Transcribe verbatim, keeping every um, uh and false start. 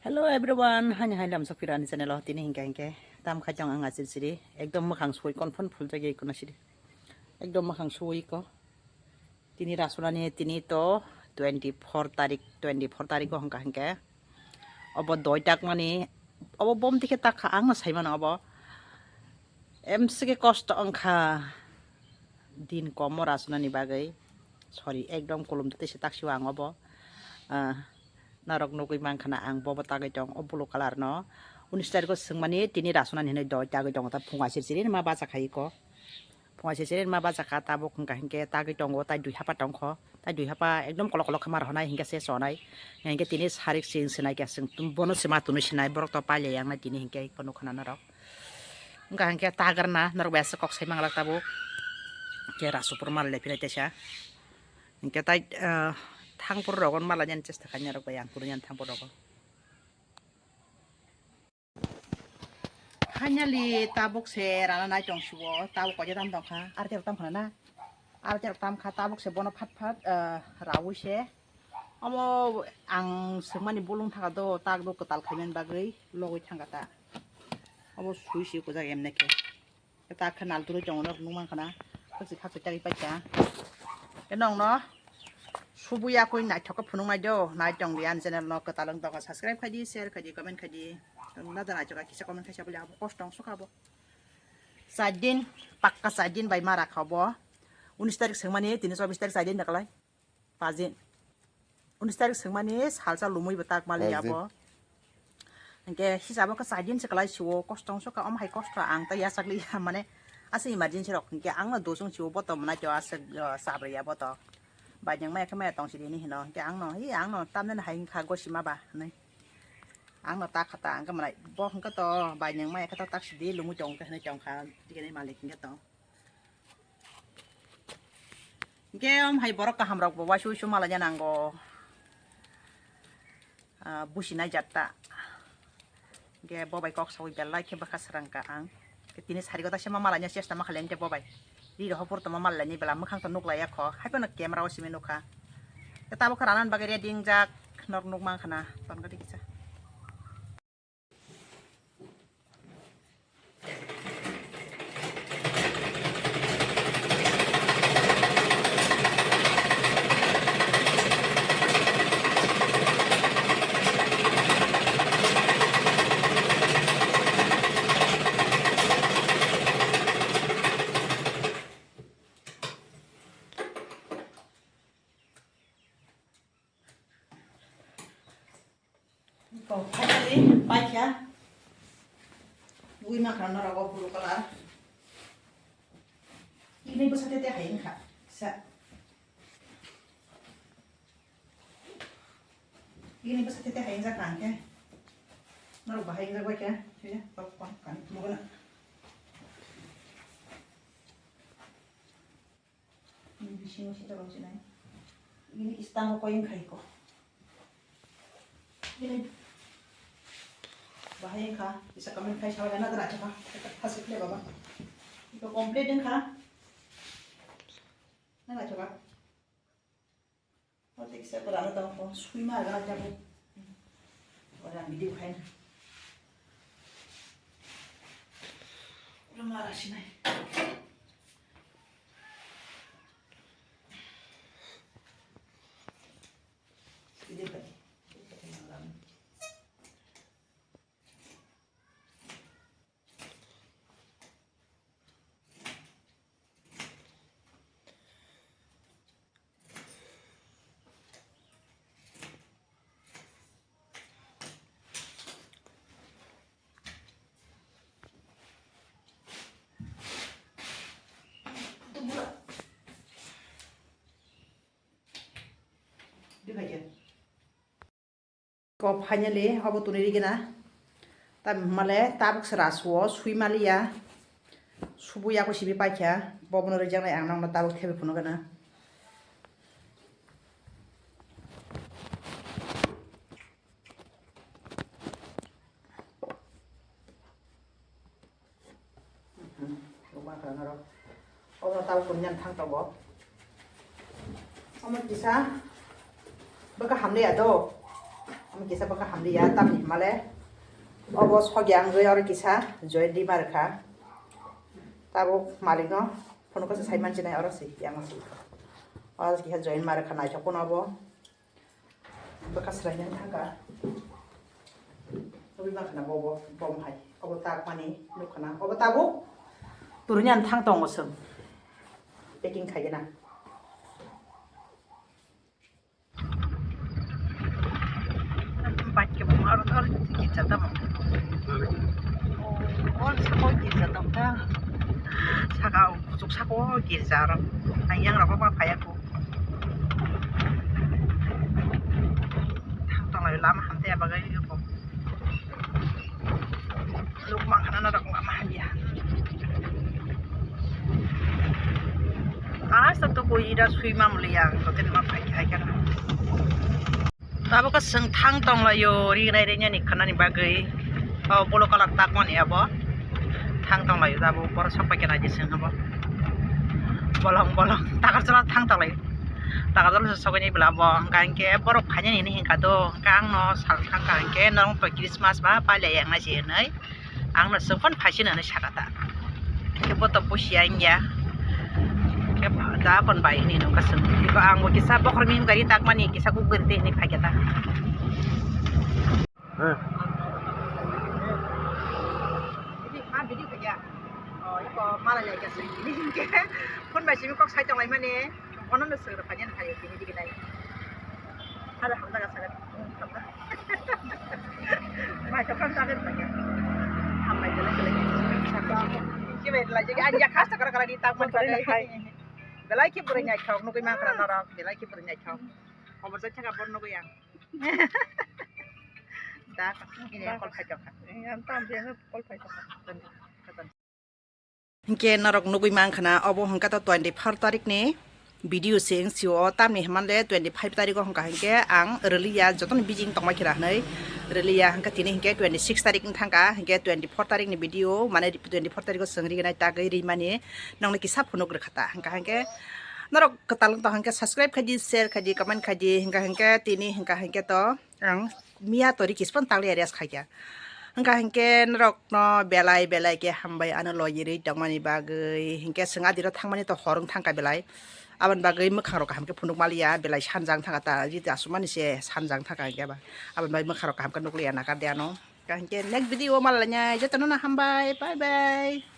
Hello everyone, hani hai lamsa phira ani channel o tini hingke hingke tam khai tong ang achil chiri ekdom makhang sui konphon phul jagui kono siri ekdom makhang sui ko tini rasunani tini to twenty four tarik twenty four tarik o hingka hingke obo doi tak mani obo bom tikhe tak kha ang no sai mano obo emsike kosto wngkha din komo rasunani bagwi sorry ekdom kolom tei se tak siwa ang obo. Ah, norok nugwi mankha na ang bobo tagwi tong o blue colour no unis tariko swngmani tini rasunani hinwi doi tagwi tongo ta phunga siri siri ma bacha khai ko phunga siri siri ma bacha kha tabuk hwnka hinkhe tagwi tongo tai dui hapa tongkho tai dui hapa ekdom kolok kolok khe ma rohonai hinkhe se chonai hinkhe tini sarik sing sinai khe swng bono se ma tunui sinai borok to pailai yang nai tini hinkhe iko nukha na norok wngkha hinkhe tagarna norok bai aswk kok sai manglak tabuk khe rasupur mal le philai teisa. Hingke tai, ah, thangpur rogo malainani chesta khainai rok bai ang kurui ani thangpur rogo. Finally tabuk se rana nai tong subo tabuk koiya tam tong kha ar cherok tam khana na ar cherok tam kha tabuk se bono phat phat, ah, raui se omo ang swngmani bolong thangkha do tak do kwtal khaimani bagwi logoi thangkha ta obo sui sui kujak emne khe. Ta khe nal turu chong no nung man khana. Khakchi khakchi tari paikha. Ke nong no. Subuya koi naithok khe phunung nai do. Nai tong di ani channel no kwtal wng tong kha. Subscribe khai di, share khai di, comment khai di. Nada naithok kisa comment khai sa bole abo kosto wng sukha bo. Char din, pakka char din bai mara kha bo. Unis tarik swngmani tini chobis tarik char din da kalai. Pajin. Unis tarik swngmani salsa lumui bo tak mali Pajin. Abo. Hingke hisabo khe char din se kalai sio kosto wng sukha om hai kosto ang ta yachak li mane ase emergency rok hingke ang no dosong sio boto mwnai to ase, o, sabri ya boto. Bai nang maya khe maya tong sidi ni hino hingke ang no hi ang no tamne hai wngkha gosima ba hinui. Ang no ta khata ang khe mwnai bo hingke to bai nang maya khe to tak sidi lumui tong khe hinui tong kha dikhe ni malik hingke to. Hingke om hai borok kaham rok bo waisa waisa malaina nango. Ah, businai jatta. Hingke bo bai kok sawi belai khe bwkha srang ka ang. Tini sari gota se ma malaina chesta ma khailai bo bai. Ri rohopor tongma malaini bela mwkhang to nuk laiya kho. Hai phano camera o simi nukha. Tabuk khe ranan bagwi ready wngjak norok nuk mankha na. Ton gadi kisa. To, finally, paikha. Ui ma khana norok o blue colour. Ini bwsa tete hai wngkha. Sa. Ini bwsa tete hai wngjak kha hwnkhe. Norok bahai wngjak bai kha. Sida, kok, kok, kani, muguna. Ini bisingo sida rok sinai. Ini kisa tango koyeng khai ko. Ini bahai kha, kisa comment khai sawi na dana chakha. Hasik le baba. Ito complete wngkha. Na chakha. O teksa ko rana tong ko sui ma rana jabu. Ora video khai na. Ora mara sinai. Video khai. Ko finally obo tuni rigena. Tam male tabuk sera suo sui maliya. Subu yako sibi paikha. Bobono rijaknai ang nokno tabuk thebe phunukgana. Omo tabo kuni yan thang tongo. Omo kisa bwkha hamle ya do. Kisa bwkha hamliya, tamni hwnmale obo sogya wngwi oro kisa join rima rwkha. Tabuk malikno phone kasa sai mansinai oro si, yang si. Oro kisa join ma rwkha, naithok phano obo. Bwkha swlainani thangkha. Obo mankha na bobo, bom hai. Obo tak mani nukha na. Obo tabuk turuni ang thang tongo chwng. Packing khaigena. Bike kebo aro aro girja tamo. O, o sako girja tamo ta. Saka o kuchuk sako girja aro. Ang yang rok ma phaya ko. Thang tonglai lama hamte abagai ko. Luk mangkhana norok lama hamya. Asta to koi ida sui mamliya, kote ma phai khai kana. Tabuk chwng thang tonglaio, rinai rinani khanani bagwi. O blue colour takmani abo. Thang tonglaio, tabuk borok sok pai kana je chwng abo. Bolong bolong, takar jora thang tonglaio. Takar jora sogwi ni bwla bo, hwnkha hinkhe borok phainani hinwi hinkha do, hwnkha ang no sal thangkha hinkhe norok to Christmas ba pailai yang nai se hinwi. Ang no chwng phano phaisino hinwi saka ta. Khe bo to busia wngya. Khe da kon bai hinwi nungkha chwng. Iko ang bo kisa bokhorok ni gari takmani kisa kuk gari tei hinwi phaikha ta. Ini ma video khaikha. Oh, iko mala lai kha chwng. Ini hinkhe phone bai simi kok sai tonglai mani. Bono no sir panya na kayo kini digi nai. Ada hamda ga sagat. Mai to kan sagat panya. Hambai jala jala. Ki bai lai jagi anja khas takara kara di tak man. Belai ki buri nyai khok nugui man kara norok. Belai ki buri nyai khok. Khobor jai thaka bor nugui yang. Da ini kol phai jok. Yang tam dia kol phai jok. Hinkhe norok nugui mankha na, obo hwnkha to twenty four tarik ni video se wng sio, tamni hwnmale twenty five tarik o hwnkha hinkhe ang rwliya, jotono busy wng tongma khe hinwi rwliya, hwnkhe tini hinkhe twenty six tarik wng thangkha, hinkhe twenty four tarik ni video, mane twenty four tarik o chwng rinai tagwi rimani nongni kisa phunuk rwkha ta, hwnkha hinkhe norok kwtal wng tong hinkhe subscribe khaidi, share khaidi, comment khaidi, hwnkha hinkhe tini hwnkha hinkhe to ang miya tori kispon tangli rest khaikha. Hwnkha hinkhe norokno belai belai khe hambai ano logi rwi tongmani bagwi. Hinkhe chwng adiro thangmani to hor wng thangkha belai. Aboni bagwi mwkhangrok kaham khe phunuk maliya, belai sanjang thangkha ta, jiti aswkmani se sanjang thangkha hinkhe ba. Aboni bagwi mwkhangrok kaham khe nukliya nakar de ano. Hinkhe next video o malalainai, jotono no hambai, bye bye.